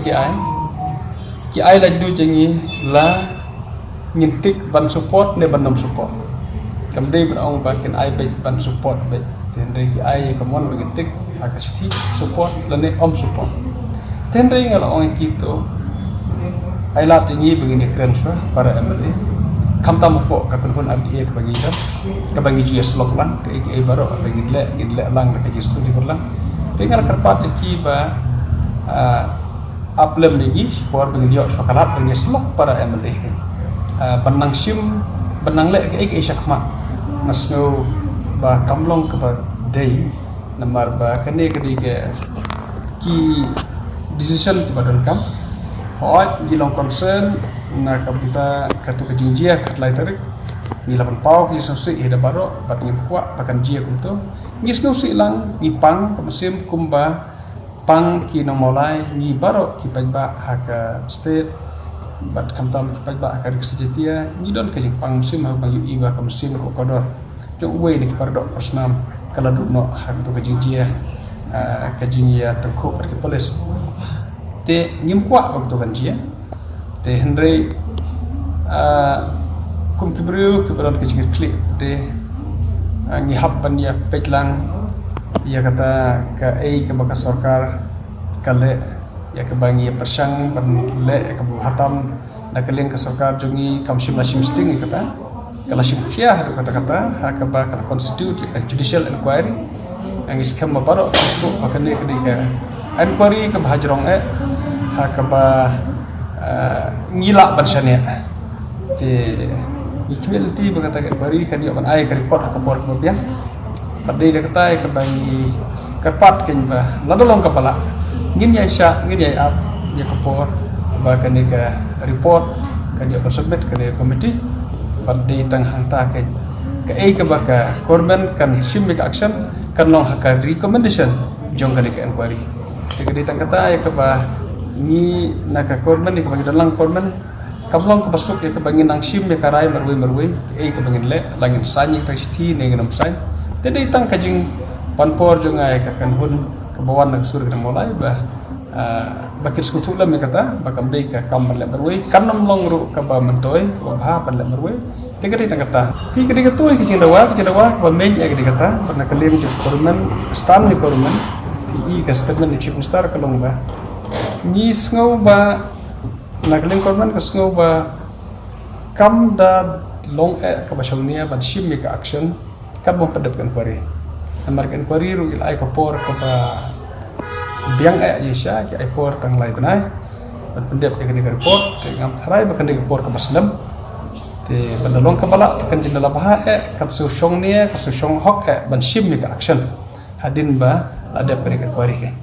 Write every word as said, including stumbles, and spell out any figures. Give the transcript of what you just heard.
Ki ai, ki ai la jong ngi la ngin tik ban support ne ban nym support. Kam dei ban ong ba kin ai beit ban support beit. Te hynrei ki ai ka mon ba ngin tik ha ka shithi support lane ym support. Te hynrei nga la ong ïa ki to, ai lad ïa ngi ba ngin ïakren shuwa para M L A. Khamtam hapoh ka kynhun R D A kaba ngi don, kaba ngi ju ïasyllok lang, kaei kaei baroh ba ngin leh, ngin leh lang da ka jingsngewthuh jingmut lang. Te nga la kyrpad ïa ki ba, ah, ap lem ïa ngi shipor ba ngin ïoh shuwa ka lad ba ngin ïasyllok para M L A. Ah, ban nang shim, ban nang leh kaei kaei shakhmat. Nga sngew ba kam long kaba dei, namar ba kane ka dei ka ki decision kiba donkam. Hooid, ngi long concern na ka bynta katu ka jingjia ka khatlai tarik. Ngi la pynpaw ka jingsngewsih ïa da baroh bad ngim kwah ba kan jia kumto. Ngi sngewsih lang, ngi pang ka mynsiem kumba pang ki nong Mawlai, ngi baroh ki paidbah ha ka state bad khamtam ki paidbah ha ka Ri Khasi Jaiñtia, ngi don ka jingpang mynsiem ha kaba ngi ïohi ba ka mynsiem ka kordor jong uwei na ki paradoh parasnam ka la duh noh ha katu ka jingjia, ah, ka jingïatyngkhuh bad ki police. Te ngim kwah ba katu kan jia. Te hynrei, ah, kum ki briew kiba don ka jingkitkhlieh te, ah, ngi hap ban ïa peit lang ïa kata kaei kaba ka sorkar ka leh, ïa kaba ngi ïa pyrshang ban leh ïa kaba bha tam. Na ka liang ka sorkar jong ngi kam shym la shim sting ïa kata. Ka la shim khia haduh katta katta ha kaba ka la constitute ïa ka judicial inquiry. Ngi skhem ba baroh ki sngewthuh ba kane ka dei ka inquiry kaba hajrong eh, ha kaba, eh, ngi lah ban shaniah. Te ngi khmih lynti ba kata ka inquiry kan ïoh ban ai ka report ha ka por kaba biang. Bad dei da kata ïa kaba ngi kyrpad kein ba lada long kaba lah, ngin ïai shah, ngin ïai ap ïa ka por ba kane ka report kan ïoh ban submit kane ka committee. Bad dei tang hangta kein, kaei kaba ka government kan shim ïa ka action kan long ha ka recommendation jong kane ka inquiry. Te ka dei tang kata ïa kaba ngi na ka government, ïa kaba ngi don lang government, kam long kaba suk ïa kaba ngin nang shim ïa ka rai marwei marwei, kaei kaba ngin leh, la ngin sign ïa ka shithi ne ngin ym sign. Te dei tang ka jingpanpor jong nga ïa ka kynhun kaba wan na ka sur ka Mawlai ba, ah, ba kin sngewthuh lem ïa kata ba kam dei ka kam ban leh marwei, kan ym long ruh kaba myntoi, kaba bha ban leh marwei. Te ka dei tang kata. Te ka dei kato ïa ka jingdawa, ka jingdawa kaba mei ïa ka dei kata, bad na ka liang jong ka government, stand jong ka government, i ka statement jong Chief Minister ka long ba ngi sngew ba na ka liang government ka sngew ba kam da long eh kaba shongnia ban shim ïa ka action katba ym pat dep ka inquiry. Namar ka inquiry ruh i la ai ka por kaba biang eh, ïa sha ki ai por tang lai bnai ban pyndep ïa kane ka report. Te ngam tharai ba kane ka por kaba slem. Te ban da long kaba lah te kan jin da la bha eh, kan shu shongnia, kan shu shong hok eh ban shim ïa ka action hadien ba la dep kane ka inquiry.